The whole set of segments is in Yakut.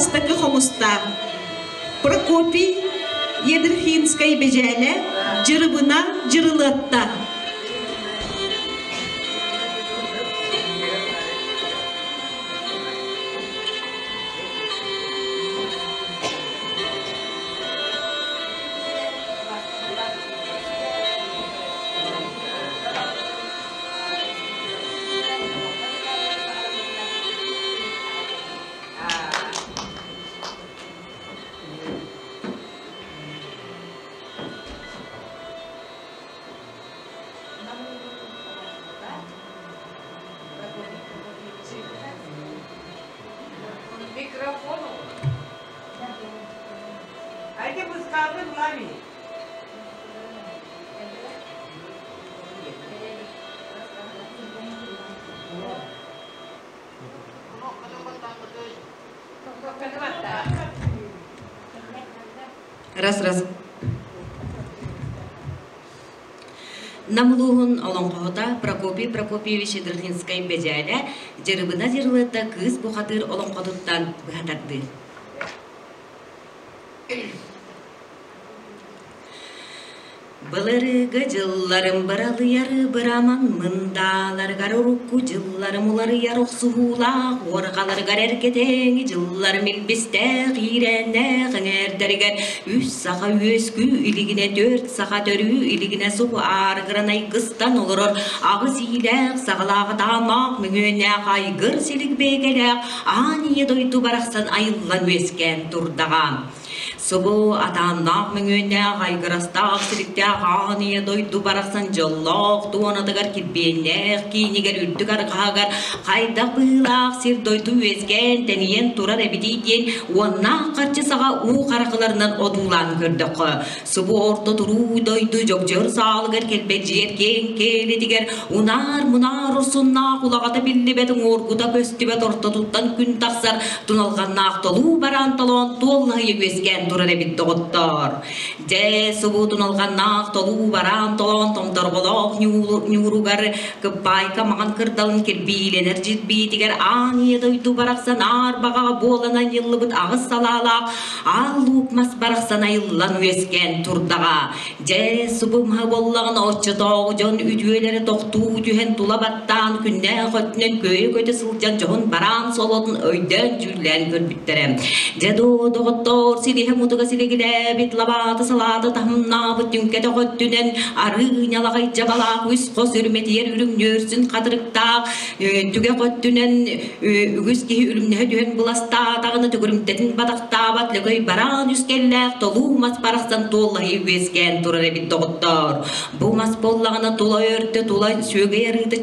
Бастакы хомустаах Прокопий Едрхинскай Бэдьээлэ Дьырыбына Дьырылыатта. Микрофон. Айда быскаатын лави. Раз, раз. Нам улууһун олоҥхоһута Прокопий Прокопьевич Ядрихинскай Бэдьээлэ Дьырыбына Дьырылыатта кыыс бухатыыр олоҥхотуттан быһа тардыы. Былырыыгы дьылларым быралыйар быраман мындааларыгар урукку дьылларым уларыйар охсуһуулаах уорҕаларыгар эргэтээҥи дьылларым илбистээх иирээннээх эҥээрдэригэр үс саха үөскүү илигинэ түөрт саха төрүү илигинэ субу аарыгыран айгыстан олорор аҕыс иилээх саҕалаах атааннаах мөҥүөннээх айгыр силик бэйэкэлээх аан ийэ дойду барахсан айыллан үөскээн турдаҕа. Субу атааннаах мөҥүөннээх, айгырастаах сириктээх аан ийэ дойду барахсан дьоллоох туонатыгар килбиэннээх киинигэр үрдүк арҕаһыгар хайдах быһыылаах сир дойду үөскээн тэнийэн турар эбитий диэн уоннаах харчы саҕа уу харахыларынан одуулаан көрдөххө, субу орто туруу дойду дьогдьор саалыгар кэлбэдьиэр киэҥ кээлитигэр унаар-мунаар урсуннаах улаҕата биллибэт уҥуоргута көстүбэт ортотуттан күн тахсар туналҕаннаах толуу бараан толоон туоллаһыйа үөскээн турар эбит доҕоттоор. Дьэ, субу туналҕаннаах толуу бараан толоон томторҕолоох ньууругар кыппаайка маҥан кырдалын кирбиилэнэр дьирбиитигэр аан ийэ дойду барахсан аар баҕаҕа буолан анньыллыбыт аҕыс салаалаах аал луук мас барахсан айыллан үөскээн турдаҕа. Дьэ, субумһа буоллаҕына оччотооҕу дьон үтүөлэрэ тохтуу түһэн тула баттаан күннээх өттүнэн көйө көтө сылдьан дьоһун бараан солотун өйдөөн-дьүүллээн көрбүттэрэ. Дьэ доо, доҕоттоор, силиһэ мутуга силигилээбит, лабаата салаата таһымнаабыт түҥкэтэх өттүнэн арыы ньалаҕай дьабалаах үс хос үрүмэтийэр үрүҥнүөрсүн хатырыктаах түгэх өттүнэн үгүс киһи үлүмнэһэ түһэн быластаатаҕына төгүрүмтэтин батахтаабат лөгөй бараан үскэллээх толуу мас барахсан туоллаһыы үөскээн турар эбит доҕоттоор. Бу мас буоллаҕына тула өртө тула сүөгэй арыыта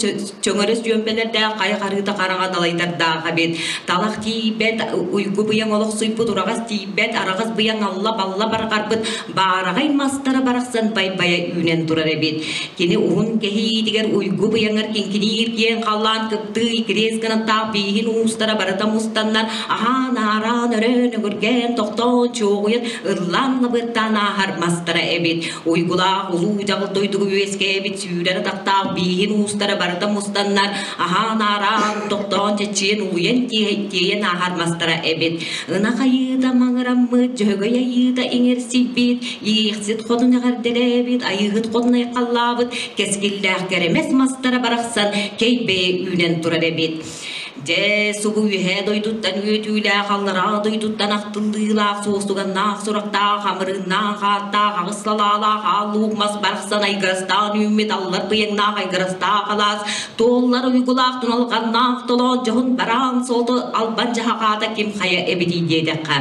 чөҥөрө сүөмпэлэрдээх хайа харыыта хараҥа далайдардаах эбит. Талах тиийбэт, уйгу быйаҥ олохсуйбут ураҕас тиийбэт, араҕас быйаҥ алла-балла барҕарбыт баараҕай мастара барахсан байбайа үүнэн турар эбит. Кини уһун кэһиитигэр уйгу быйаҥар киҥкиниир киэҥ халлаан кыптыы кириэс гынаттаах бииһин уустара барыта мустаннар аһаан-аараан өрөөн өгүргээн тохтоон чуоҕуйан ыллаан лабыаттаан ааһар мастара эбит. Уйгулаах улуу дьаҕыл дойдуга үөскээбит сүүрэр атахтаах бииһин уустара барыта мустаннар аһаан-аараан тохтоон чэччийэн улуйан тиэйэн ааһар мастара эбит. Ынах айыыта маҥыраммыт, дьөһөгөй айыыта иҥэрсийбит, иэхсит хотун эҕэрдэлээбит, айыыһыт хотун айхаллаабыт, кэскиллээх кэрэмэс мастара барахсан кэйбэйэ үүнэн турар эбит. Дьэ, субу үөһээ дойдуттан үөтүүлээх, аллараа дойдуттан ахтыллыылаах, суостуганнаах сурахтаах, амырыыннаах ааттаах, аҕыс салаалаах аал луук мас барахсан айгырастаан үүммүт аллар быйаҥнаах айгырастаах алаас, Туоллар уйгулаах туналҕаннаах толоон дьоһун бараан суолу албан дьаһаҕаата ким хайа эбитий диэтэххэ.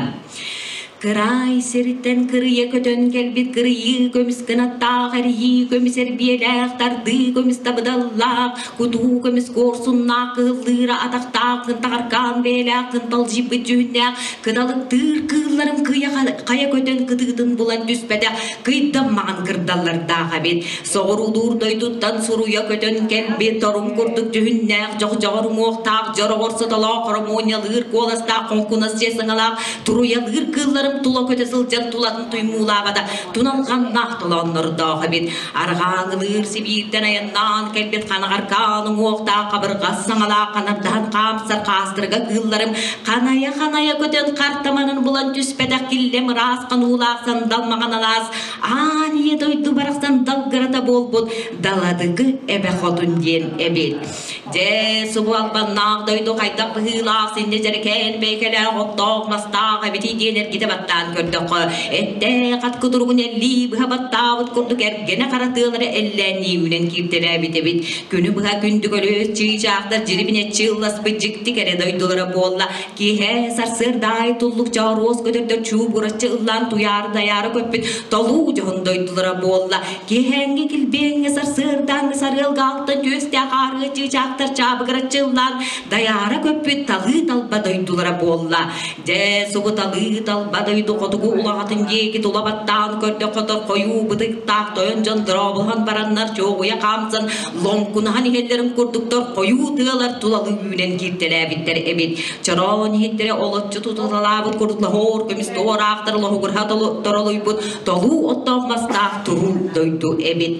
Кыраай сириттэн кырыйа көтөн кэлбит кырыйыы көмүс кынаттаах, эрийии көмүс эрбиэлээх, тардыы көмүс табыдаллаах, кутуу көмүс куорсуннаах, кыһыллыыра атахтаах, кынтаҕаркаан бэйэлээх, кынталдьыйбыт дьүһүннээх, кыналыктыыр кыылларым кыйа хайа көтөн кытыытын булан түспэтэх кыйдам маҕан кырдаллардаах эбит. Соҕуруулуур дойдуттан суруйа көтөн кэлбит торум курдук дьүһүннээх, дьоҕдьоҕор уҥуохтаах, дьороҕор сотолоох, хоромуонньалыыр куоластаах, хоҥкунас сиэ саҥалаах, туруйалыыр кыылларым тыынан тула көтө сылдьан тулатын туймуулаабата туналҕаннаах толооннордоох эбит. Арҕааҥылыыр Сибииртэн айаннаан кэлбит ханаҕаркаан уҥуохтаах хабырҕас саҥалаах ханардаһан хаамсар хаастарга кыылларым ханайа-ханайа көтөн хартаманын булан түспэтэх киллэм ыраас хануулаах сандал маҕан алаас аан ийэ дойду барахсан далгырата буолбут Даладыкы эбэ хотун диэн эбит. Дьэ, субу албаннаах дойду хайдах быһыылаах синньэ дьэрэкээн бэйкэлээх оттоох мастаах эбитий диэн эргитэ баттаан көрдөххө, эттээх ат кутуругун эллии быһа баттаабыт курдук эргэнэ хара тыалара эллээннии үүнэн кииртэлээбит эбит. Күнү быһа күндү көлүөс чыычаахтар дьирибинэччи ылласпыт дьикти кэрэ дойдулара буолла. Киэһэ сарсыарда аайы туллук чооруос көтөрдөр чуубураччы ыллаан туйаары-дайаары көппүт толуу дьоһун дойдулара буолла. Киэһээҥҥи килбиэҥҥэ сарсыардааҥҥы сарыалга алтан түөстээх аарыа чыычаахтар чаабыгыраччы ыллаан дайаара көппүт талыы-талба дойдулара буолла. Дьэ, субу талыы-талба дойду хотугу улаҕатын диэки тула баттаан көрдөххө хойуу бытыктаах тойон дьон дорооболоһон бараннар чуоҕуйа хаамсан лоҥкунаһан иһэллэрин курдуктар хойуу тыалар тулалыы үүнэн кииртэлээбиттэр эбит. Чороон иһиттэрэ олоччу тутуталаабыт курдук лоһоор көмүс туораахтар лоһугурһа торолуйбут толуу оттоох мастаах туруу дойду эбит.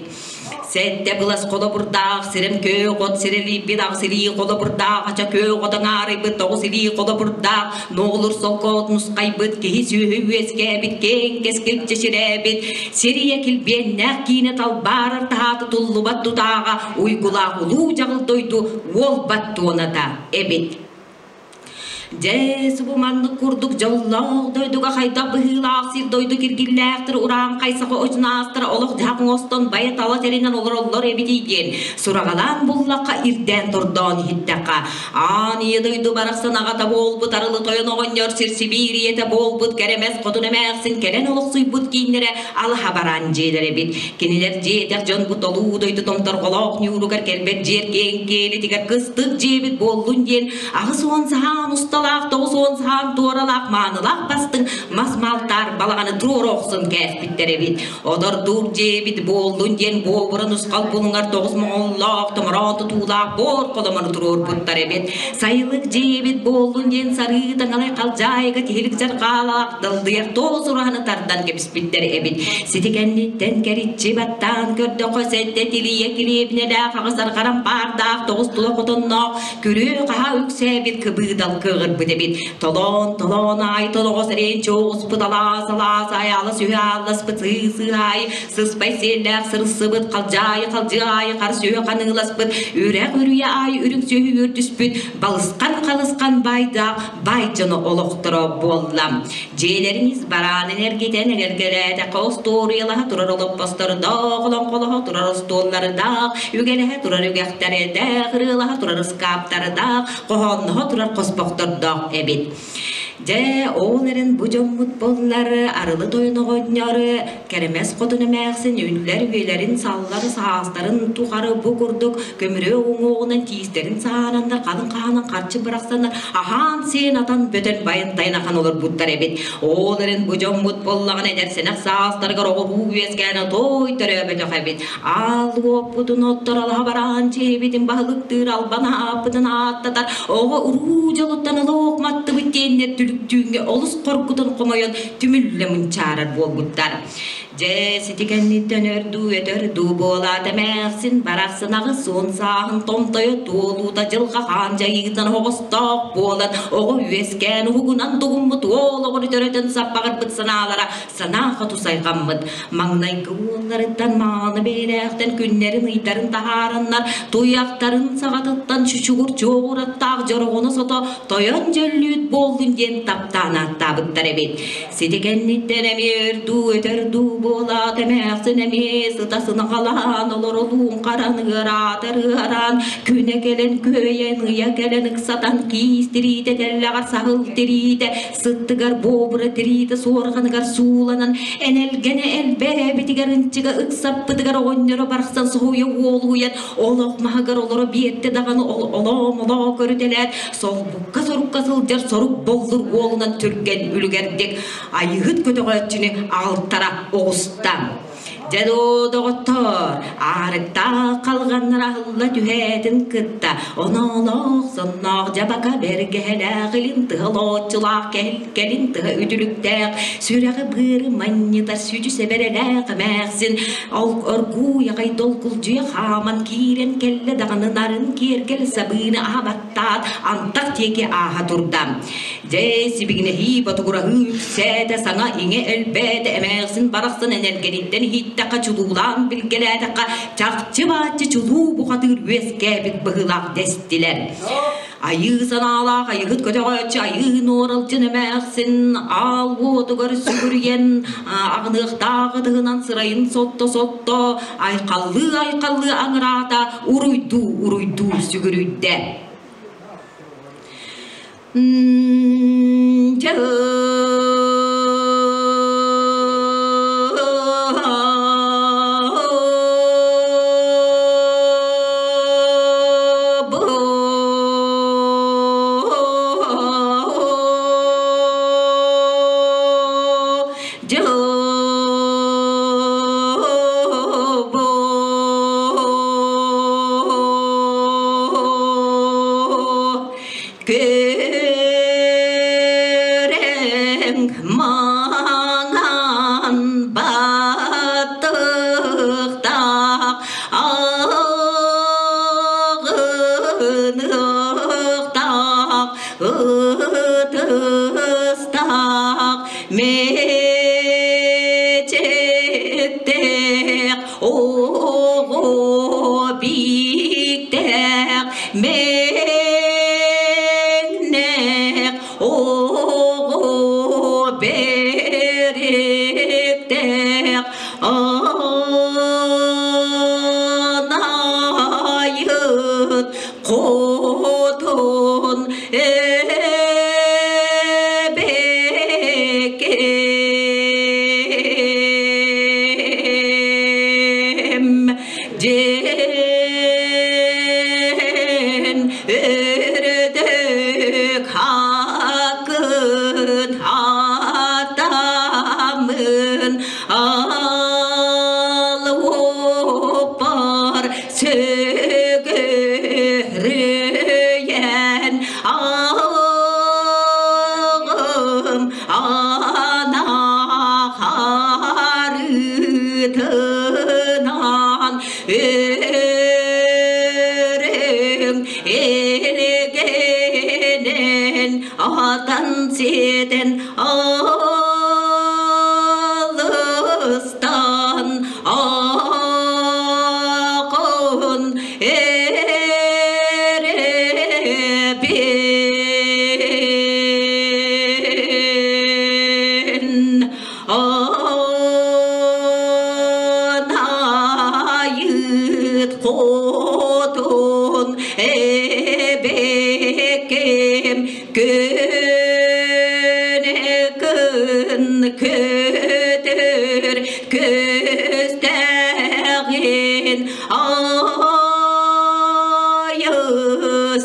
Сэттэ былас холобурдаах сирим күөх от сирэлийбит аҕыс илии холобурдаах ача күөх от аҥаарыйбыт тоҕус илии холобурдаах нуолур солкоот нусхайбыт киһи сүөһү үөскээбит киэҥ кэскил чэчирээбит сирийэ килбиэннээх киинэ талбаарар таһаата туллубат тутааҕа уйгулаах улуу дьаҕыл дойду уолбат туоната эбит. Дьэ, субу маннык курдук дьоллоох дойдуга хайдах быһыылаах сир дойду киргиллээхтэр урааҥхай саха очунаастара олох-дьаһах оҥостон байа-тала тэринэн олороллор эбитий диэн сураҕалаан буллахха ирдээн тордоон иһиттэххэ аан ийэ дойду барахсан аҕата буолбут арылы тойон оҕонньор сир Сибиирийэтэ буолбут кэрэмэс хотун эмээхсин кэлэн олохсуйбут кииннэрэ алаһа бараан дьиэлэр эбит. Кинилэр дьиэтэх дьон бу толуу дойду томторҕолоох ньууругар кэлбэт дьиэр киэҥ киэлитигэр кыстык дьиэбит буоллун диэн 80 саһаан усталаах, 90 саһаан туоралаах маанылаах бастыҥ мас малтаар балаҕаны туруора охсон кээспиттэр эбит. Одордуур дьиэбит буоллун диэн буобура нусхал булуҥар тоҕус моҥоллоох, томороон тутуулаах буор холомону туруорбуттар эбит. Сайылык дьиэбит буоллун диэн сарыы таҥалай халдьаайыга тиһилик дьарҕаалаах далдыйар туос ураһаны тардан кэбиспиттэр эбит. Сити кэнниттэн кэриччи баттаан көрдөххө сэттэ тилийэ килиэбинэлээх аҕыс арҕаран баардаах тоҕус тула хотонноох күрүө-хаһаа үксээбит кыбыыдал кыаҕырбыт эбит. Толоон-толоон аайы толоҕос эриэн чоҕуспут алаас-алаас аайы алас үһү аалласпыт сыы-сыы аайы сыспай сиэллээх сырсыбыт халдьаайы халдьыы аайы хар сүөһү ханыыласпыт үрэх үрүйэ аайы үрүҥ сүөһү үөрдүспүт балысхан халысхан баайдаах баай дьоно олохторо буолла. Дьиэлэрин ис бараанын эргитэн эгэлгэлээтэххэ остуоруйалаһа турар олоппостордоох, олоҥхолоһо турар остуоллардаах, үгэлэһэ турар үгэхтэрдээх, ырыалаһа турар ыскааптардаах, хоһоонноһо турар хоспохтордоох эбит. Дьэ, ол эрэн бу дьоммут буоллар, арылы тойон оҕонньор, кэрэмэс хотун эмээхсин үллэр үйэлэрин саллар саастарын тухары бу курдук көмүрүө уҥуоҕунан тиистэрин саһаананнар халыҥ хаһаанан харчы бырахсаннар аһаан-сиэн атан бөтөн байын ахан олорбуттар эбит. Ол эрэн бу дьоммут буоллаҕына эдэр сэнэх саастарыгар оҕолуу үөскээн отой төрөөбөтөх эбит. Аал уоппутун оттор алаһа бараан дьиэбитин баһылыктыыр албан ааппытын ааттатар оҕо уруу дьолуттан олох маттыбыт диэннэр түлүктүүҥҥэ олус хоргутун хомойон түмүллэ мунчаарар буолбуттар. Дьэ, сити кэнниттэн өрдүү өтөрдүү буолаат эмээхсин барахсан 80 сааһын томтойо туолуута дьылҕа хаан дьайыытынан оһоҕостоох буолан оҕо үөскээн уһугунан тугуммут уол оҕону төрөтөн саппаҕырбыт санаалара санаа хоту сайҕаммыт. Маҥнайгы уолларыттан мааны бэйэлээхтэн күннэрин ыйдарын таһаараннар туйахтарын саҕатыттан чучугур чуоҕураттаах дьороҕону сото тойон дьөллүүт буоллун диэн таптаан ааттаабыттар эбит. Сити кэнниттэн эмиэ өрдүү өтөрдүү буолаат эмээхсин эмиэ сыта сынаҕалаан олоролуун харан ыараатар ыараан күнэ кэлэн күөйэн ыйа кэлэн ыксатан киис тириитэ тэллэҕэр саһыл тириитэ сыттыгар буобура тириитэ суорҕаныгар сууланан энэлгэнэ элбээбитигэр ынчыга ыксаппытыгар оҕонньоро барахсан соһуйа уолуйан олох маһыгар олоро биэрдэ даҕаны олоо-молоо көрүтэлээт солбукка сорукка сылдьар сорук боллур уолунан түргэн үлүгэрдик айыһыт көтөҕөөччүнү аҕалтара оҕуста. Дьэ доо, доҕоттоор, аарыктаах халҕаннар аһылла түһээтин кытта, оноолоох, сонноох дьабака бэргэһэлээх илин тыһа олооччулаах кэлин тыһа үтүлүктээх, сүрэҕи быары манньытар сүдү сэбэрэлээх эмээхсин ол оргууй аҕай долгулдьуйа хааман киирэн кэллэ даҕаны нарын киэргэл сабыыны аһабаттаат антах диэки ааһа турда. Дьэ, сибигинэһии, ботугураһыы үксээтэ, саҥа-иҥэ элбээтэ, эмээхсин барахсан энэргэниттэн иһиттэххэ, чулуулаан билгэлээтэххэ, чахчы-бааччы чулуу бухатыыр үөскээбит быһыылаах дэстилэр. Айыы санаалаах айыһыт көтөҕөөччү айыы нуоралдьын эмээхсин аал уотугар сүгүрүйэн аҕыныахтаах ытыһынан сырайын сотто-сотто айхаллыы-айхаллыы аҥыраата уруйдуу-уруйдуу сүгүрүйдэ. Күрэҥ маҥан баттыктаах аҕыныктаах ытыстаах мечеттээх оҕо бииктээх мэҥнээх оҕо бэриктэх анайыт хотун эбэкэм дьэн өрдөк хакын атамын ал оппар сөгөрүйэн ағым ана харытынан өрөҥ элгэнэн атан сиэтэн алыстан ақын эребин Анайыт хотун эбэкэм күн көтөр көстәҕин айы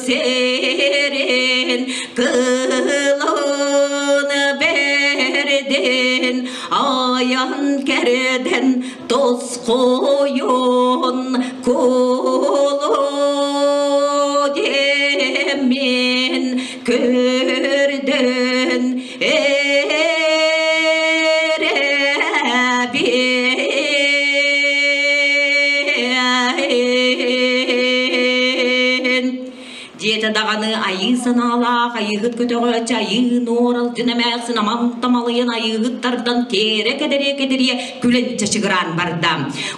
сэрин кылын бэрдин айан кэрдэн тосхойон кулу диэммин көрдөн эрэбин Диэтэ даҕаны айыы санаалаах айыыһыт көтөҕөөччү айыы нуоралдьын эмээхсин аман тамалыйан айыыһыт тардан тиэрэ кэдэриэ-кэдэриэ күлэн чачыгыраан барда.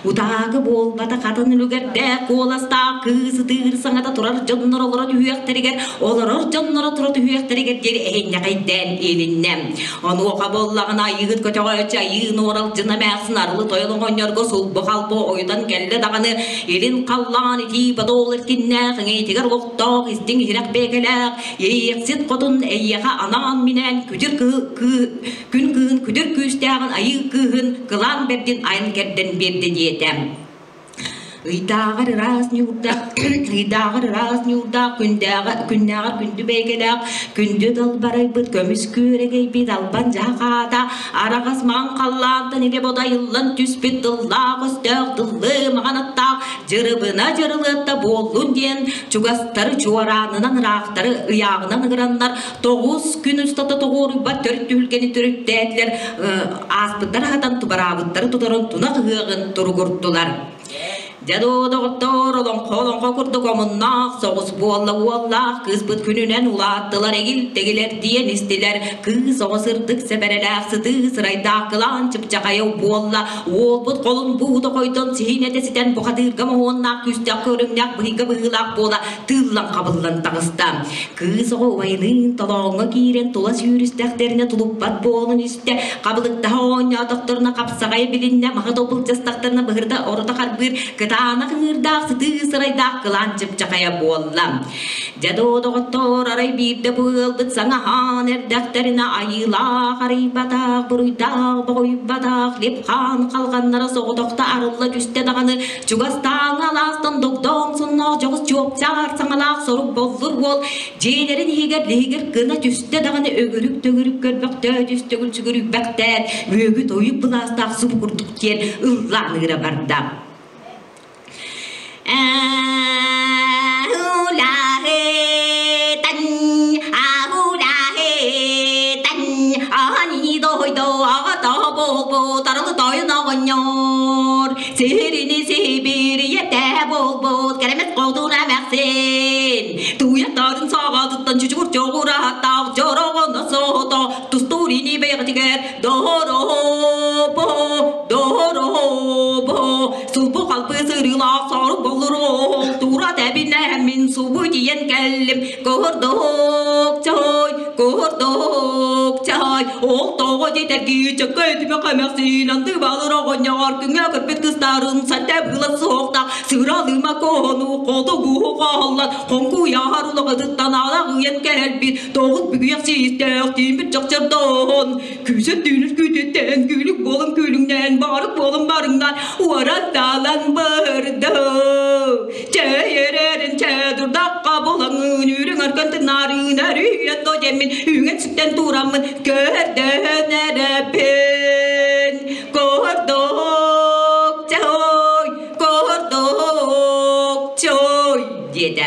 Утаагы буолбата хатын үлүгэрдээх куоластаах кыыс ытыыр саҥата турар дьоннор олоро түһүөхтэригэр, олорор дьонноро тура түһүөхтэригэр диэри эһинньэхэйдээн иилиннэ. Онуоха буоллаҕына айыыһыт көтөҕөөччү айыы нуоралдьын эмээхсин арылы тойон оҕонньорго сулбу-халбы ойутан кэллэ даҕаны илин халлаан итии бодоол эркиннээх эҥэйтигэр олохтоох истиҥ иһирэх бэйэкэлээх иэйиэхсит хотун эйиэхэ анаан-минээн күтүр күн кыыһын күтүр күүстээҕин айыы кыыһын кылаан бэрдин айан кэрдэн биэрдэ диэтэ. Ыйдааҕар ыраас ньуурдаах, ыйдааҕар ыраас ньуурдаах, күндээҕэр, күннээҕэр күндү бэйгэлээх, күндү далбарайбыт, көмүс күөрэгэйбит, албан дьаһаата, араҕас маҥан халлаантан илэ бодайыллан түспүт тыллаах өстөөх тыллыы маҕан аттаах дьырыбына дьырылыатта буоллун диэн чугастары чуораанынан ыраахтары ыйааҕынан ыҥыраннар 9 күн устата тоҕуоруйбат төрүт түһүлгэни төрүттээтилэр, ааспыттар аһатан тубараабыттары туторон тунах ыһыаҕын туругуртулар. Дьэ доо, доҕоттоор, олоҥхо олоҥхо курдук омуннаах соҕус буолла уоллаах кыыспыт күнүнэн улааттылар эгил-тэгилэр диэн истилэр. Кыыс оҕо сырдык сэбэрэлээх сытыы сырайдаах кылаан чыпчахайа буолла. Уолбут холун буута хойдон сиһин этэ ситэн бухатыырга моһуоннаах күүстээх көрүҥнээх быһыйга быһыылаах буола тыыллан хабыллан таҕыста. Кыыс оҕо убайыныын толооҥҥо киирэн тула сүүрүстэхтэринэ тулуппат буолан истэ, хабылыктаһа оонньоотохторуна хапсаҕайа билиннэ, маһы тобулдьастахтарына быһырда орото харбыыр, кытаанах ыҥыырдаах сытыы сырайдаах кылаан чыпчахайа буолла. Дьэ доо, доҕоттоор, арай биирдэ бу ыалбыт саҥа хаан эрдэхтэринэ айыылаах арыйбатах, буруйдаах боҕуйбатах, лип-хаан халҕаннара соҕотохто арылла түстэ даҕаны чугастааҥы алаастан догдоон сонноох дьоҕус чуопчаар саҥалаах сорук боллур уол дьиэлэрин иһигэр лиһигир гына түстэ даҕаны өгүрүк-төгүрүк көрбөхтөө түстөгүл сүгүрүйбэхтээт үөгү-тойук былаастаах субу курдук диэн ыллаан ыыра барда. Сирини сибириэтэ буолбут кэрэмэс хотун эмэхсин Туйаттарын саҕатыттан чучугур чоҕурааттаах дьороҕоно соһото тустуурини бэйэҕитигэр дорообо дорообо сулбу халпы сырыылаах сорук боллуруох тура тэбинээммин субу тиийэн кэллим куһурдук чой куһурдук чой ол тоҕо диэтэргии чөккө түмэх эмэхсин анды балыр оҕонньор күҥҥэ көрбүт кыстарын сатэ была суохтаах сыралыма кону хотугу хоһоллон хоҥкуйаар улаҕытыттан алаҕыйан кэлбит тоҕус бүгүйэх систээх тииммит чахчардоон күүсэ түүнүс күүтүттэн күүлүк буолан күүлүҥнээн баарык буолан барыҥнаан уоран таалан бырды чэйэрэрин чэдурдахха булаҥын үрүҥ арган тынаарыын өрүйэн додеммин үҥэн сүктэн тураммын көрдөөн эрэппин кордок чой кордок чой диэтэ.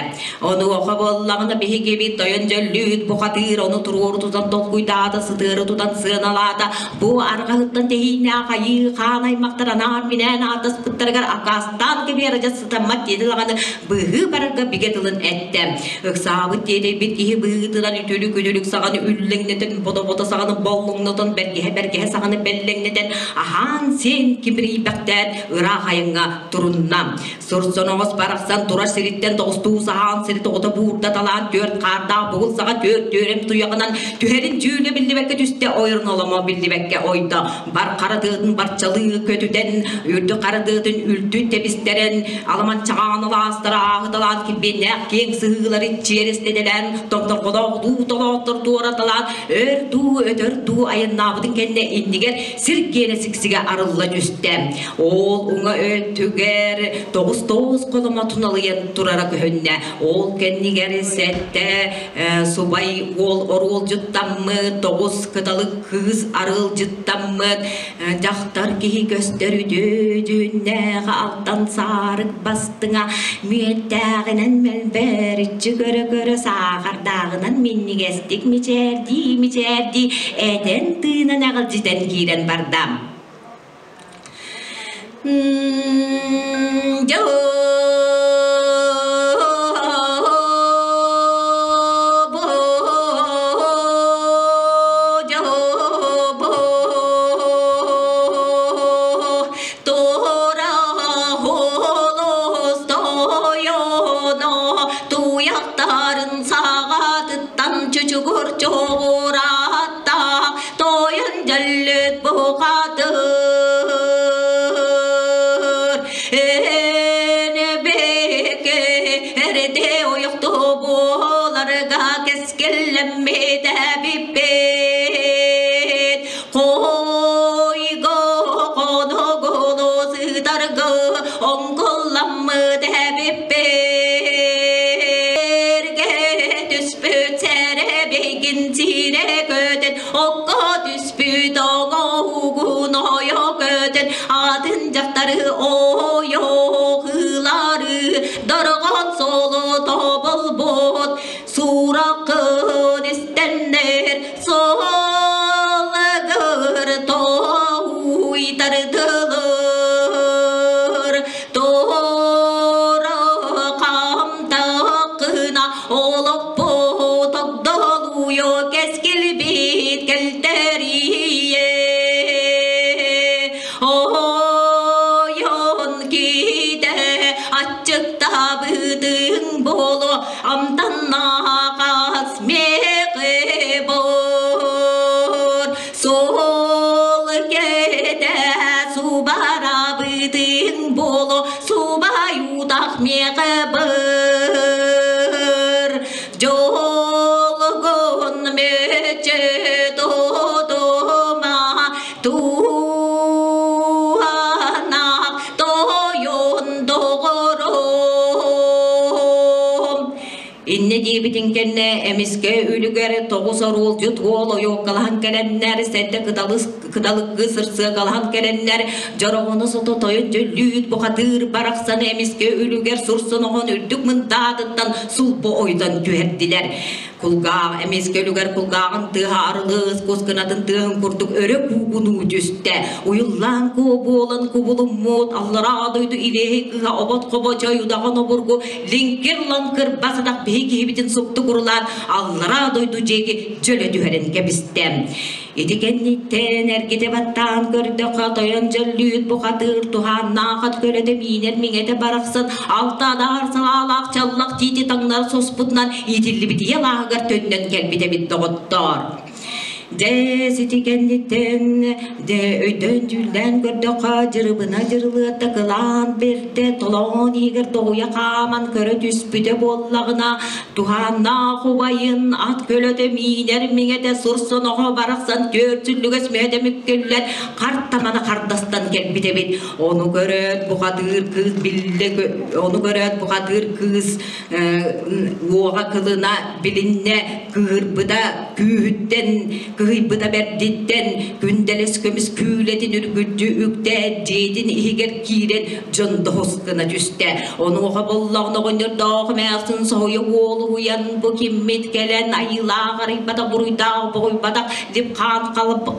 Онуоха буоллаҕына биһигибит тойон дьөллүүт бухатыыр ону туруору тутан толкуйдаата, сытыары тутан сыаналаата. Бу арҕаһыттан тэһииннээх айыы хаан аймахтар анаан-минээн ааттаспыттарыгар аккаастаан кэбиһэр адьас сытаммат диэтэ даҕаны быыһыы барарга бигэ тылын эттэ. Ыксаабыт тиэтэйбит киһи быһыытынан үтүлүк-үтүлүк саҕаны үллэҥнэтэн, бодо-бодо саҕаны боллоҥнотон, бэргэһэ-бэргэһэ саҕаны бэллэҥнэтэн, аһаан-сиэн кимирийбэхтээт ыраах айаҥҥа турунна. Сорсоноҕос барахсан турар сириттэн тоҕустуу саһаан сири тоҕута буурда талаан түөрт хаардаах бугул саҕа түөрт түөрэм туйаҕынан түһэрин дьүүлэ биллибэккэ түстэ ойорун оломо биллибэккэ ойдо бар хара тыатын барчалыы көтүтэн үрдүк хара тыатын үлтү тэбистэрэн аламан чаҕаан алаастара ааһыталаан килбиэннээх киэҥ сыһыылары чиэрэстэтэлээн томторҕолоох дуу толооттор туораталаан өр дуу өтөр дуу айаннаабытын кэннэ иннигэр сир киэнэ сиксигэ арылла түстэ. Ол уҥа өттүгэр тоҕус тоҕус холомо туналыйан турара көһүннэ. Ол кэннигэр сэттэ субай уол оруолдьуттаммыт, тоҕус кыталык кыыс арыалдьыттаммыт, дьахтар киһи көстөр үтүө дьүһүннээх алтан саарык бастыҥа мүөттээҕинэн мэлбэриччи көрө-көрө саахардааҕынан минньигэстик мичээрдии-мичээрдии этэн тыынан эҕилдьитэн киирэн барда. Туйахтарын саҕатыттан чучугур чугурааттаах тойон дьөллүт бухатыр Энебеке эрде ойохту буоларга кэскиллэммитэ биппит Хойго хоногону сытаргы оҥкулламмыт. Окко түспүт оҥоһугун ойо көтөн, атын дьахтары ойоҕылары дорҕоон соло тоболбот, сураххын истэннэр суолыгыр тоһуйтардылар. Туора хамтаххына олохпут огдолуйо кэскилбит кэлтэрийэ. Ойон киитэ аччыктаабытыҥ буолуо амтаннаахас миэхэ бор. Суол кэтэ субарабытыҥ буолуо субайутах миэхэ быр. Дьолгун мүччү тутума туһанаах тойон доҕорум. Иннэ диэбитин кэннэ эмискэ үлүгэр тоҕус оруолдьут уол ойуоккалаһан кэлэннэр, сэрдэ кыталыс кыталыккы сырсыакалаһан кэлэннэр, дьороҕону сото тойон дьөллүүт бухатыыр барахсан эмискэ үлүгэр сурсуноҕон үрдүк мындаатыттан сулбу ойутан түһэрдилэр. Кулгаах эмискэ үлүгэр кулгааҕын тыаһа арылыс кус кынатын тыаһын курдук өрө куугунуу түстэ. Уйуллаан куо буолан кубулуммут аллараа дойду илиэһи кыһа обот хобо чой удаҕан обургу лиҥкир-лаҥкыр бас атах биһи киһибитин супту курулаан аллараа дойду дьиэки дьөлө түһэрин кэбистэ. Ити кэнниттэн эргитэ баттаан көрдөххө тойон дьөллүүт бухатыыр туһааннаахат көлөтө миинэр миҥэтэ барахсан алта адаар салаалаах чаллах тиити таҥнары соспутунан иитиллибит ийэ алааһыгар төннөн кэлбит эбит доҕоттоор. Дьэ, сити кэнниттэн дьэ өйдөөн-дьүүллээн көрдөххө, дьырыбына дьырылыатта кылаан бэртэ толоон иһигэр тоҕуйа хааман көрө түспүтэ буоллаҕына, туһааннаах убайын ат көлөтө миинэр миҥэтэ сур соноҕо барахсан түөрт сүллүгэс мүһэтэ мүккүллэн хартамана хардастан кэлбит эбит. Ону көрөөт бухатыыр кыыс биллэ ону көрөөт бухатыыр кыыс уоҕа кылына билиннэ кыыһырбыта күүһүттэн кыһыйбыта бэрдиттэн күндэлэс көмүс күүлэтин үргүччү үктээт дьиэтин иһигэр киирэн дьон доһус гына түстэ онуоха боллоҕун оҕонньордоох эмээхсин соһуйа уолуһуйан бу киммит кэлэн айыылаах арыйбатах буруйдаах боҕуйбатах дип хаан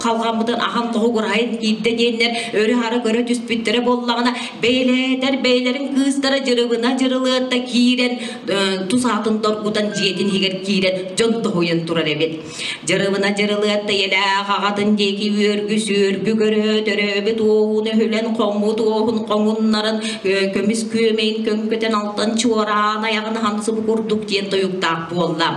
халҕаммытын ахан тоһугурайын киирдэ диэннэр өрө-хара көрө түспүттэрэ буоллаҕына Бэйэлээтэр бэйэлэрин кыыстара дьырыбына дьырылыатта киирэн, тус аатын доргутан дьиэтин иһигэр киирэн дьон тоһуйан турар эбит. Дьырыбына дьырылыатта ийэлээх аҕатын диэки үөргү сүөргү көрө төрөөбүт уоһун өһүлэн хоҥмут уоһун хоҥуннаран көмүс күөмэйин көҥкөтөн алтан чуораан айаҕын хансыбы курдук диэн тойуктаах буолла.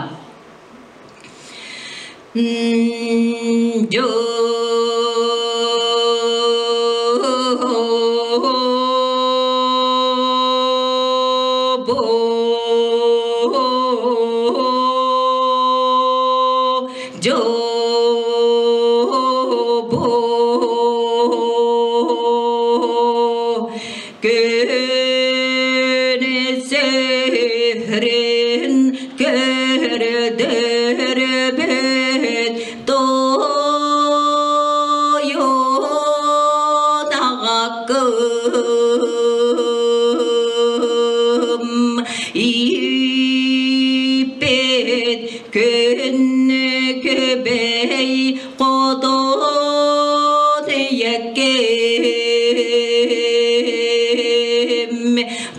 Күн көрдөрбүт тойон аҕаккым ииппит күн күбэй хотун ийэкким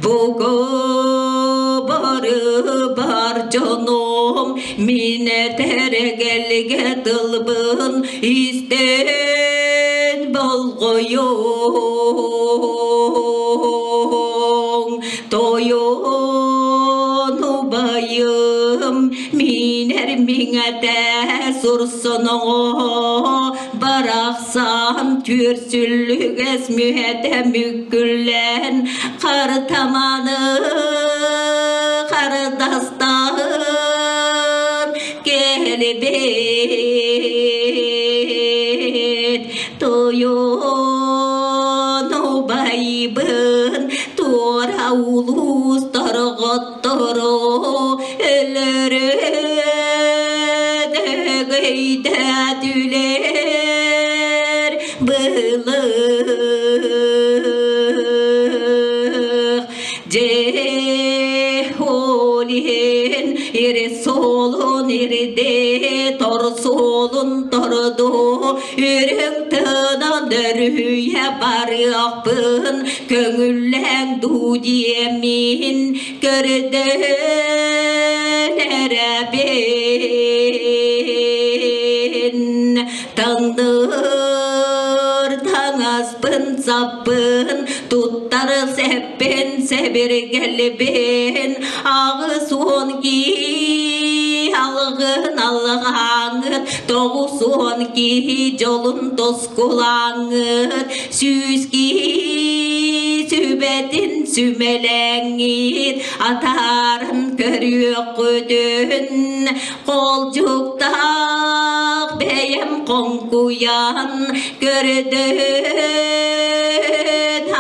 Бугу бары бар дьонум мин этэргэлгэ тылбын истэн болҕойуҥ тойон убайым минэр миҥэтэ сурсоноҕо барахсан түөрсүллүгэс мүһэтэ мүккүллэн хартаманы хардастаан кэлбит тойон убайбын туора улуус торҕотторо өлөрө дөгөйдө түлэ. ирдээ, торсуолун тордуу, үрүҥ тыынан өрүһүйэ барыахпын, көҥүллээн дуу диэммин көрдөөн эрэбин. Таҥныр таҥаспын саппын, туттар сэппин сэбиргэлбин, 80 киһи алгын алҕааҥҥыт, 90 киһи дьолун тоскулааҥҥыт, 100 киһи сүбэтин сүмэлээҥҥит, атааран көрүөххүтүн, Холдьуктаах бэйэм хоҥкуйан көрдөөн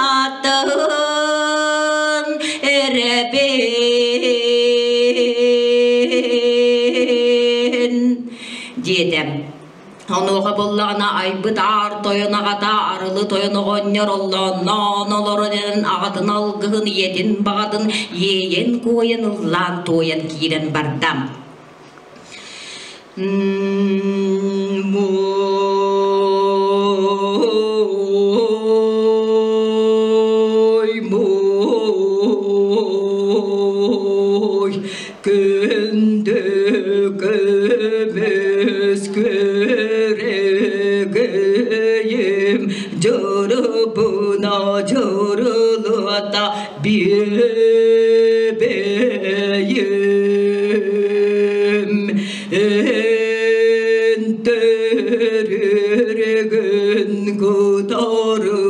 ааттаһын эрэбин диэтэ. Онуоха буоллаҕына айбыт аар тойон аҕата арылы тойон оҕонньор оллоонноон олорон аҕатын алгыһын ийэтин баҕатын иэйэн-куойан ыллаан туойан киирэн барда. Мой, мой, күндү көмүс күрэгийим, дьурубуна дьурулута биэбэйим. Эн төрүргүн кутары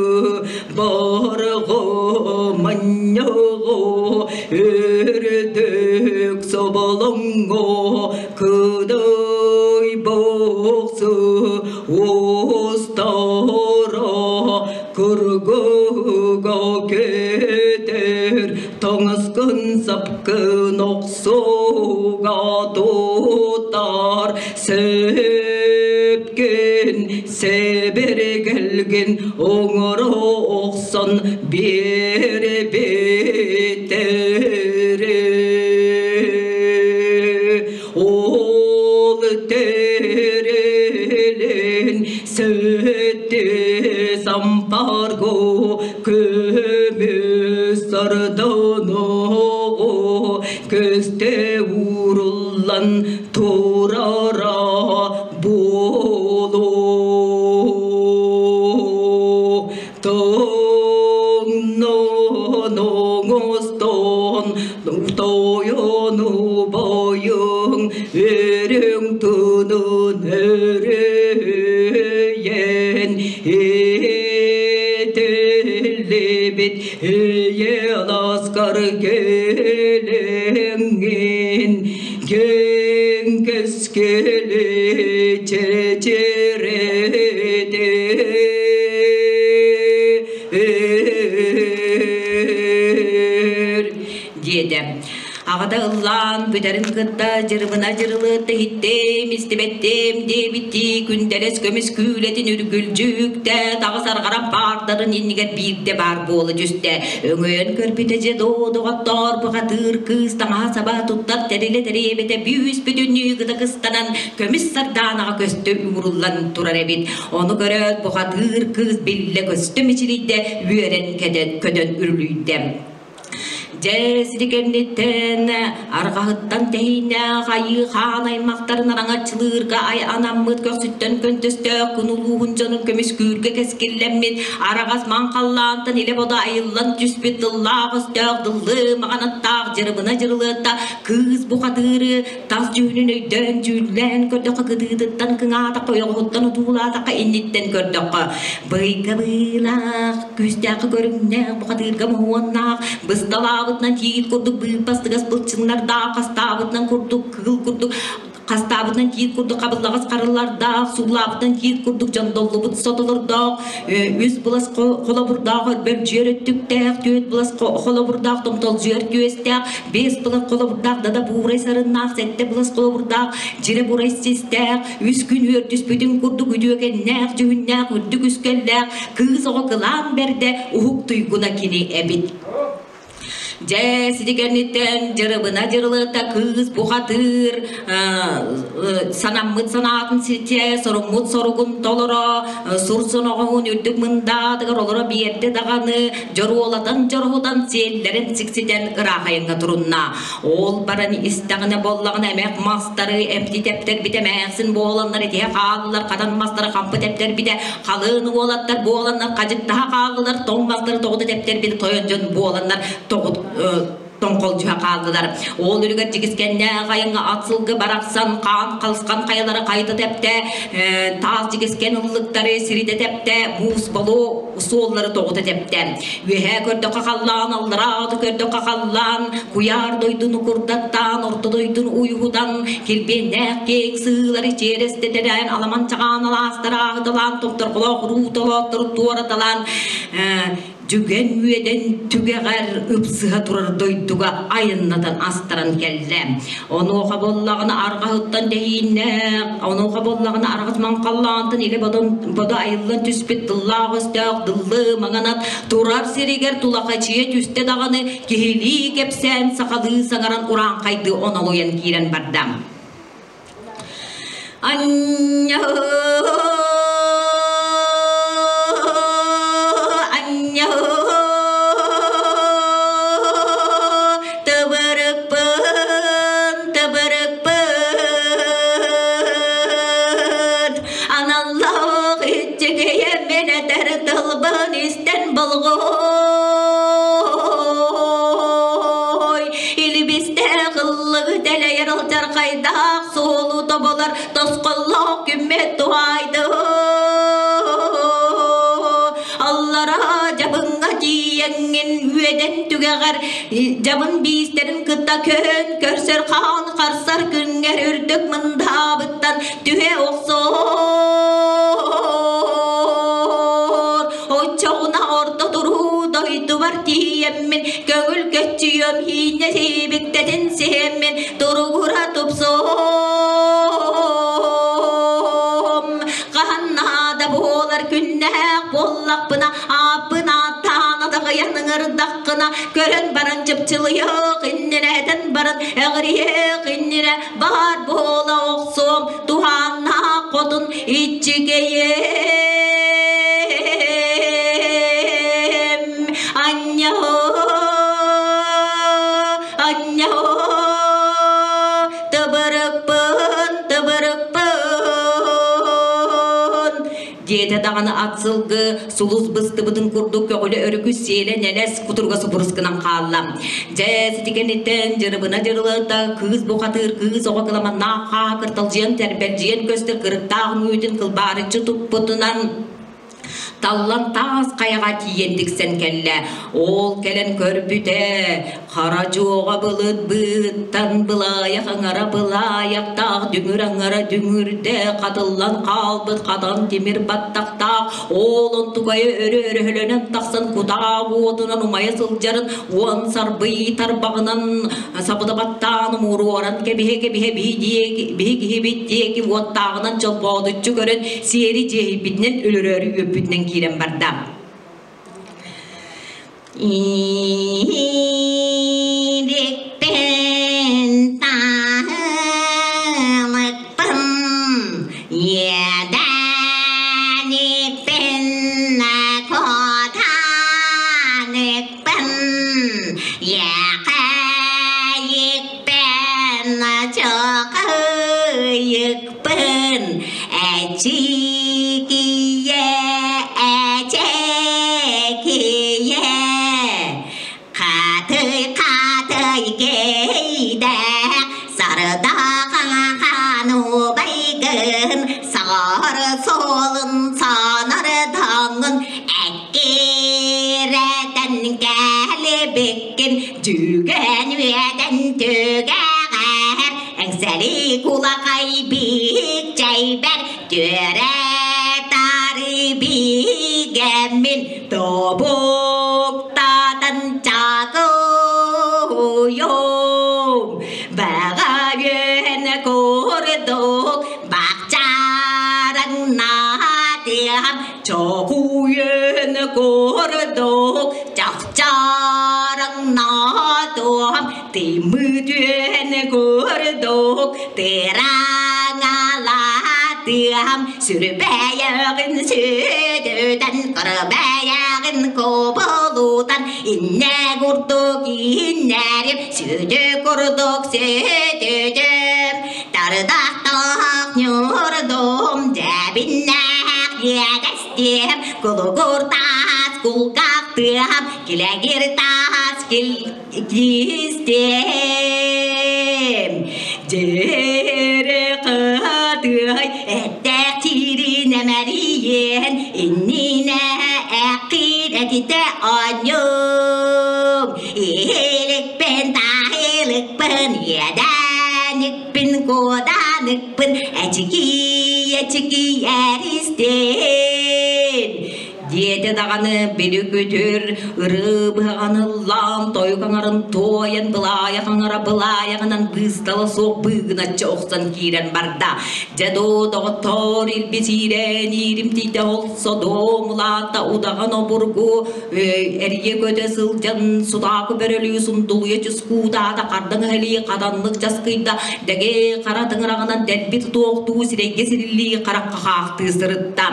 барҕа манньаҕа үрдүк соболоҥҥо кыдай бохсу устара кыргыга кетер таҥаскын сапкын охсуга тутар сэпкин сэбиргэлгин оҥоро охсон биэрбиттэрэ ол тэрилин сэттэ сампарго көмүс сарданаҕа көстө ууруллан турара буолуо. Тоҥнон оҥостон тойону бойуҥ үрүҥ тунун өрүйэн этиллибит ийэ ласкар кэлэҥҥин киэҥ кэскили чэчирэтэр диэтэ. Аҕата ыллаан бүтэрин кытта дьырыбына дьырылыат иһиттим, истибэттим диэбиттии күндэлэс көмүс күүлэтин үргүлдьүктэ таҕыс арҕаран паардарын иннигэр биирдэ баар буола түстэ. Өҥөйөн көрбүтэ дьэ доо доҕоттоор бухатыыр кыыс таҥаһа саба туттар тэрилэ тэриэбэтэ бүүс бүтүннүү гына кыстанан көмүс сардаанаҕа көстө ууруллан турар эбит. Ону көрөөт бухатыыр кыыс биллэ көстө мичилийдэ үөрэн көтөн үрүлүйдэ. Дьэ, сити кэнниттэн арҕаһыттан тэһииннээх айыы хаан аймахтарын араҥаччылыырга ай анаммыт көхсүттэн көнтөстөөх күн улууһун дьонун көмүскүүргэ кэскиллэммит араҕас маҥхаллаантан илэ-бодо айыллан түспүт тыллаах өстөөх дыллыы маҕанаттаах дьырыбына дьырылыатта кыыс бухатыыры тас дьүһүнүн өйдөөн дьүүллээн көрдөххө кытыытыттан кыҥаатахха ойоҕоһуттан утуулаатахха инниттэн көрдөххө быйга быылаах күүстээххэ көрүҥнээх бухатыырга моһуоннаах бысталаабытынан тиит курдук быыппастыгас былчыҥнардаах хастаабытынан курдук кыыл курдук хастаабытынан тиит курдук хабыллаҕас харылардаах, суулаабытынан тиит курдук дьондоллубут сотолордоох, үс былас холобурдаах өрбөлдьүйэр өттүктээх, түөрт былас холобурдаах томтолдьуйар түөстээх, биэс былас холобурдаах дада буурай сарыннаах, сэттэ былас холобурдаах дьирэ бурай систээх, үс күн үөрдүспүтүн курдук үтүөкэннээх, дьүһүннээх, үрдүк үскэллээх, кыыс оҕо кылаан бэрдэ уһук туйгуна кини эбит. Дьэ, сити кэнниттэн дьырыбына дьырылыта кыыс бухатыыр санаммыт санаатын ситэ, соруммут соругун толоро, сур соноҕоһун үрдүк мындаатыгар олоро биэрдэ даҕаны, дьоруолатан дьоруһутан сиэллэрин сикситэн ыраах айаҥҥа турунна. Ол баран истэҕинэ буоллаҕына эмэх мастары эмти тэптэрбитэ эмээхсин буоланнар итиһэ хааллылар, хатан мастары хампы тэптэрбитэ, халыан уолаттар буоланнар хадьыктаһа хааллылар, тоҥ мастары тоҕута тэптэрбитэ тойон дьон буоланнар тоҕут тоҥхолдьуһа хааллылар. Ол үлүгэр дьигискэннээх айаҥҥа ат сылгы барахсан хаан халысхан хайалары хайыта тэптэ, таас дьигискэн ыллыктары сиритэ тэптэ, муус болуо суоллары тоҕута тэптэ. Үөһээ көрдөххө халлаан, аллараа көрдөххө халлаан, куйаар дойдуну курдаттаан, орто дойдуну уйуһутан, килбиэннээх киэҥ сыылары чиэрэстэтэлээн, аламан чаҕаан алаастары ааһыталаан, тохторголоох уруу толооттору туораталаан, Түгэн үөдэн түгэҕэр ыпсыһа турар дойдуга айаннатан астаран кэллэ. Онуоха буоллаҕына арҕаһыттан тэһииннээх, онуоха буоллаҕына арҕас маҥхаллаантан илэ бодо айыллан түспүт тыллаах өстөөх дыллы маҥанат турар сиригэр тулахачыйа түстэ даҕаны киһилии кэпсээн сахалыы саҥаран урааҥхайдыы онолуйан киирэн барда. Анньа анньа тыбырыкпын тыбырыкпын аналлаах иччигэйэ мин этэр тылбын истэн болҕой Илбистээх ыллыгы тэлэйэр алдьархайдаах суолу тоболор тосхоллоох күммэт туһаайды. Аллараа дьабыҥҥа тиийэҥҥин үөдэн түгэҕэр дьабын биистэрин кытта көһөн көрсөр хаан харсар күҥҥэр үрдүк мындаабыттан түһэ охсоор. Оччоҕуна орто туруу дойдубар тиийэммин көҥүл көччүйүөм ииннэ сиибиктэтин сиһэммин туругура тупсуом хаһан наада буолар күннээх буоллахпына ааппын ааттаан атаҕыйан ыҥырдаххына көрөн баран чыпчылыйыах иннинэ этэн баран эҕириэх иннинэ баар буола охсуом туһааннаах хотун иччигэйим анньаһо анньаһо тыбырыкпын тыбырыкпын диэтэ даҕаны ат сылгы сулус быстыбытын курдук көҕүлэ өрүкүс сиэлэ нэлэс кутурга субурус гынан хаалла. Дьэ, сити кэнниттэн дьырыбына дьырылыта кыыс бухатыыр кыыс оҕо кыламаннаах хаа кырталдьыйан тэрбэлдьийэн көстөр кырыктаах үҥүүтүн кылбаарыччы туппутунан таллан таас хайаҕа тиийэн тиксэн кэллэ. Ол кэлэн көрбүтэ, хара дьуоҕа былыт быыттан былаайах аҥара былаайахтаах дүҥүр аҥара дүҥүрдэ хатыллан хаалбыт хатан тимир баттахтаах ол онтукайа өрө өрөһөлөнөн тахсан кутаа уотунан умайа сылдьарын уон сарбый тарбаҕынан сабыта баттаан умуруоран кэбиһэ-кэбиһэ биһи киһибит диэки уоттааҕынан чолбоодуччу көрөн сиэри дьиэһийбитинэн өлөрөөрү үөппүтүнэн киирэн барда. Иирикпин таһымыкпын иэдэникпин куотаникпын иэхэйикпин чокыйыкпын Эчикийэ, эчэкийэ, хатый-хатый кейдэ, сардахан убайгын, сар суолун санардаҥын, эккирэтэн кэлибиккин, дьүгэн үөдэн түгэҕэр, Эҥсэли кулахай биик чэйбэр түөрэ тары биигэммин тобуктатан чакуйум баҕа үөн курдук бахчаран наатыам чокуйун курдук чахчаран наатыам. Хотуом тыймыт үөн курдук тыраҥалаатыам сүрбэйэҕин сүдүтэн кырбэйэҕин кубулутан иннэ курдук иннэрим сүдү курдук сүдүтүм тардахтаах ньурдум дьэбиннээх иэдэстиэм кулугур таас кулгаахтыам килэгир таас кил кистиэм дьиэре кытыай эттээх тиирин эмэрийиэн иннинэ эккир этитэ оонньуум иһиликпин таһилыкпын иэдэникпин куоданыкпын эчикий эчикий эристин диэтэ даҕаны били күтүр ырыы быһаҕан ыллаан тойук аҥарын туойан былаайах аҥара былаайаҕынан быыстала суох быыгыначчы охсон киирэн барда. Дьэ доо доҕоттоор илбис иирэн ииримтийдэ ол содуом улаатта удаҕан обургу эрийэ көтө сылдьан сутааку бөрөлүү сундулуйа чускуутаата хардаҥ өһөлии хатаннык часкыйда дэгэ хара тыҥыраҕынан дэлби тутуохтуу сирэйгэ сириллии харахха хаахтыы сырытта.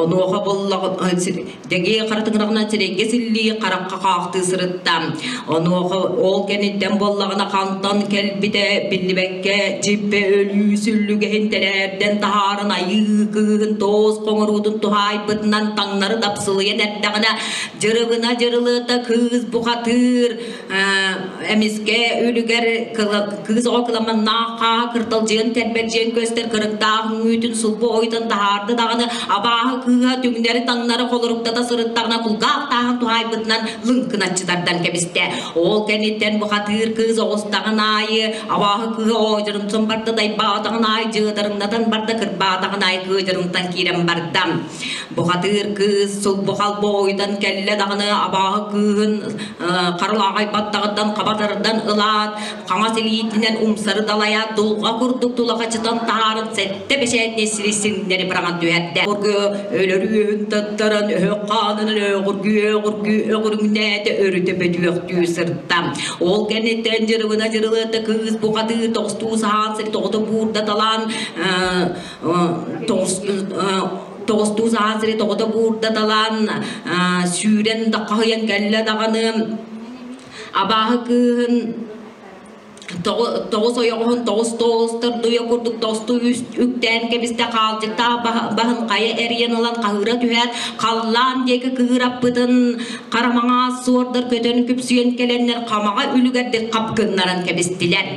Онуоха буоллаҕына дэгиэ хара тыҥыраҕынан сирэйгэ силлии харахха хаахтыы сырытта. Онуоха ол кэнниттэн буоллаҕына хантан кэлбитэ биллибэккэ дьиппэ өлүү сүллүгэһин тэлээрдэн таһааран айыы кыыһын туос хоҥоруутун туһаайбытынан таҥнары дапсылыйан эрдэҕинэ дьырыбына дьырылыата кыыс бухатыыр эмискэ үлүгэр кыыс оҕо кыламаннаах хааһа кырталдьыйан тэрбэлдьийэн көстөр кырыктаах үҥүүтүн сулбу ойутан таһаарда даҕаны абааһы кыыһа түҥнэри-таҥнары холоруктата сырыттаҕына кулгаах тааһын туһаайбытынан лыҥкыначчы тардан кэбистэ. Ол кэнниттэн бухатыыр кыыс оҕустаҕын аайы абааһы кыыһа оодьурумсан барда дайбаатаҕын аайы дьыадарыҥнатан барда кырбаатаҕын аайы кыадьырымтан киирэн барда. Бухатыыр кыыс сулбу-халбы ойутан кэллэ даҕаны абааһы кыыһын харылааҕай баттаҕыттан хаба тардан ылаат, хаҥас илиитинэн умсары далайаат дулҕа курдук тулахачытан таһааран сэттэ бэчээтинэй сири сиҥнэри быраҕан түһэрдэ. Өлөр үөһүн таттаран өһөх хаанынан өҕүргүү өҕүргүү өҕүрүҥнээтэ өрүтэ бөтүөхтүү сырта. Ол кэнниттэн дьырыбына дьырылыата кыыс бухатыы тохтуу саһаан сири тоҕото буурдаталаан тоҕустуу саһаан сири тоҕото буурдаталаан сүүрэн даххаһыйан кэллэ даҕаны абааһы кыыһын тоҕус ойоҕоһун тоҕус тоҕустар дуйа курдук тосту үктээн кэбистэ хаалдьыктаах баһын хайа эрийэн ылан хаһыыра түһээт халлаан диэки кыыраппытын харамаҥаас суордар көтөн күпсүйэн кэлэннэр хамаҕа үлүгэрдик хап гыннаран кэбистилэр.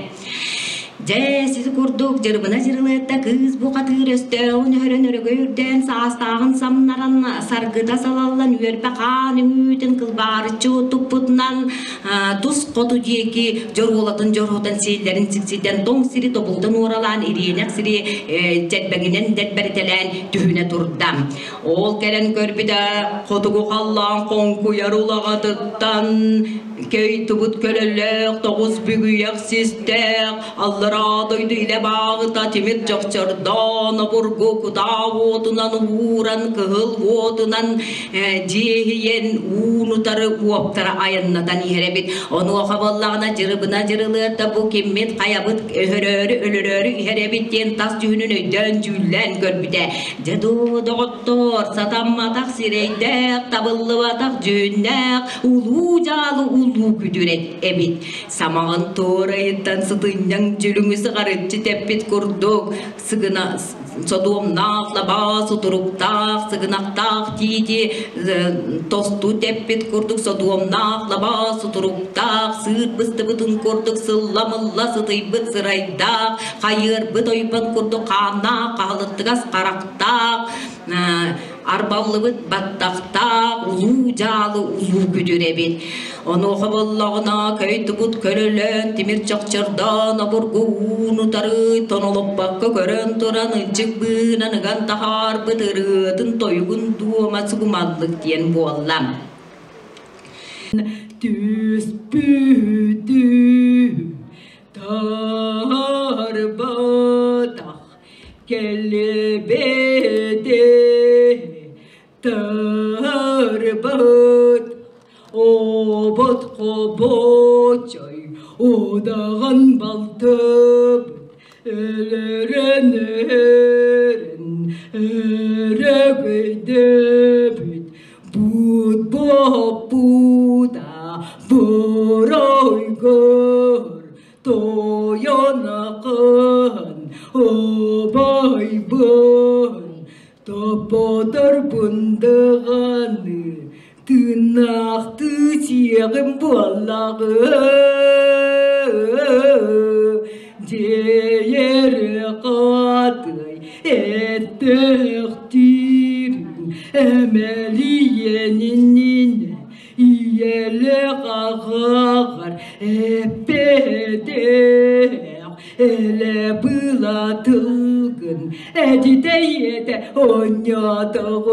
Дьэ, сити курдук дьырыбына дьырылыатта кыыс бухатыыр өстөөҕүн өһөрөн өрөгөй үрдээн саастааҕын самнаран саргыта салаллан үөрбэ хаан үҥүүтүн кылбаарыччы туппутунан тус хоту диэки дьоруолатын дьоруотан сиэллэрин сикситэн тоҥ сири тобултан уоралаан ириэнэх сири чэрбэҥинэн дэлбэритэлээн түһүнэ турда. Ол кэлэн көрбүтэ хотугу халлаан хоҥкуйар улаҕатыттан Көй-тубут көлөлөөх, тоҕус бүгүйэх систээх, аллараа дойду илэ бааҕыта тимир чохчордоон, обургу кутаа уотунан ууран, кыһыл уотунан дьиэһийэн уун-утары уоптара айаннатан иһэр эбит. Онуоха буоллаҕына дьырыбына дьырылыата бу киммит хайабыт өһөрөөрү өлөрөөрү иһэр эбит диэн тас дьүһүнүн өйдөөн дьүүллээн көрбүтэ. Дьэ дуу, доҕоттоор, сатамматах сирэйдээх, табыллыбатах дьүһүннээх, улуу дьаалы улуу күтүрэт эбит. Самаҕын туорайыттан сытынньаҥ дьүлүҥү сыҕарыччы тэппит курдук сыгына содуомнаах лабаа сутуруктаах сыгынахтаах тиити тосту тэппит курдук содуомнаах лабаа сутуруктаах сыыр быстыбытын курдук сылла-мылла сытыйбыт сырайдаах хайыарбыт ойбон курдук хааннаах хаһылыттыгас харахтаах арбаллыбыт баттахтаах улуу дьаалы улуу күтүр эбит. Онуоха боллоҕуна көй-тубут көлөлөөн, тимир чохчордоон, обургу ууну-утары тонолоппокко көрөн туран ынчык быыһынан ыган таһаарбыт ырыатын тойугун дуома сугумаллык диэн буолла. Түспүтү тарбатах Кэлбэти тырбыт обут. Хобочой удаҕан балтыбыт өлөрөн өрөн өрөгөйдөбүт Буут боппута боройгор тойон акын обайбын топпотор бундыганы тыыннаахтыы сиэҕим буоллаҕы дьиэйэрэ хатый эттэхтиирин эмэлийэнининэ ийэлээх аҕаҕар эппэтэх элэ была тылгын этитэйэтэ онньоотоҕум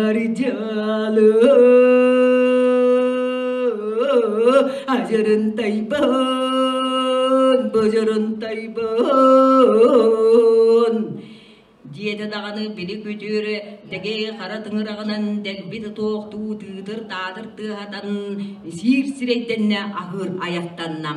ардьалы ажырын тайбан быжырын тайбан Диэтэ даҕаны били күтүр дэгэй хара тыҥыраҕынан дэлби тутуохтуу тыытыр-таатыр тыаһатан сиир сирэйдэннэ аһыыр айахтанна.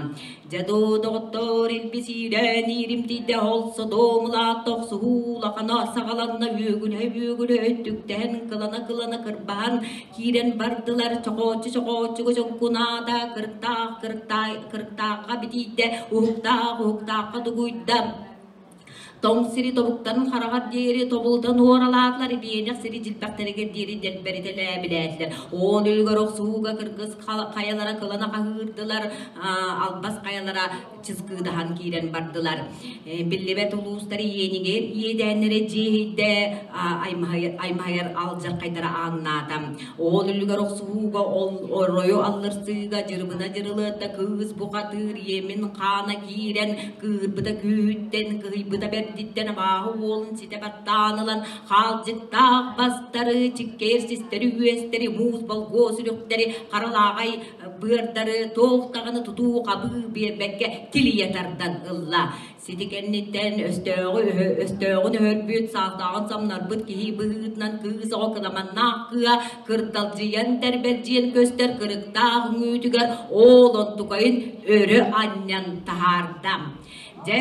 Дьэ доо доҕоттоор илбисиирэн ииримтийдэ ол содуомулаах тохсуһуу улахана саҕаланна үөгүлэһэ-үөгүлэһэ өттүктэһэн кылана-кылана кырбаһан киирэн бардылар чохооччу чохооччуга чоҥкунаата кырыктаах кырыктаахха битийдэ уһуктаах уһуктаахха дугуйда Тоҥ сири тобуктарын хараҕар диэри тобулутан уоралаатылар, биэнэх сири дьилбэхтэригэр диэри дэлбэритэлээбилээтилэр. Оон үлүгэр охсуһууга кыргыс хайалара кылана хаһыырдылар, албас хайалара чыскыыдаһан киирэн бардылар. Биллибэт улуустар иэнигэр иэдээннэрэ дьиэһийдэ аймаһайар алдьархайдара ааҥнаата. Оон үлүгэр охсуһууга ол оройу алларсыыга дьырыбына дьырылыатта кыыс бухатыыр иэмин хаана киирэн кыырбыта күүһүттэн, кыһыйбыта бэрдиттэн абааһы уолун ситэ баттаан ылан, хаалдьыктаах бастары, чиккэйэр систэри үөстэри, муус болгуо сүрүхтэри, харалааҕай быардары туох даҕаны тутуу-хабыы биэрбэккэ тилийэ тардан ылла. Сити кэнниттэн өстөөҕү өстөөҕүн өһөрбүт, саастааҕын самнарбыт киһи быһыытынан кыыс оҕо кыламаннаах кыа кырдалдьыйан тэрбэлдьийэн көстөр кырыктаах үҥүүтүгэр оол онтукайын өрө анньан таһаарда. Дьэ,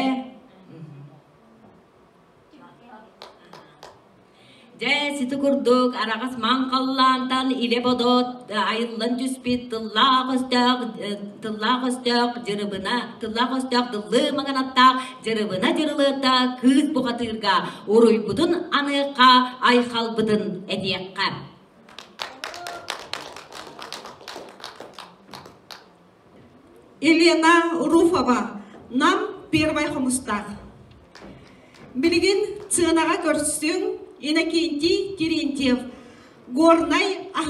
Дьэ, сити курдук араҕас маҥ халлаантан илэ-бодо айыллан түспүт тыллаах-өстөөх тыллаах-өстөөх дьырыбына тыллаах-өстөөх дыллыы маҥан аттаах дьырыбына дьырылыата кыыс бухатыырга уруйбутун аныахха, айхалбытын этиэххэ. Елена Руфова, Нам первай хомустаах. Билигин сыанаҕа көрсүҥ Иннокентий Терентьев, Горнай аһ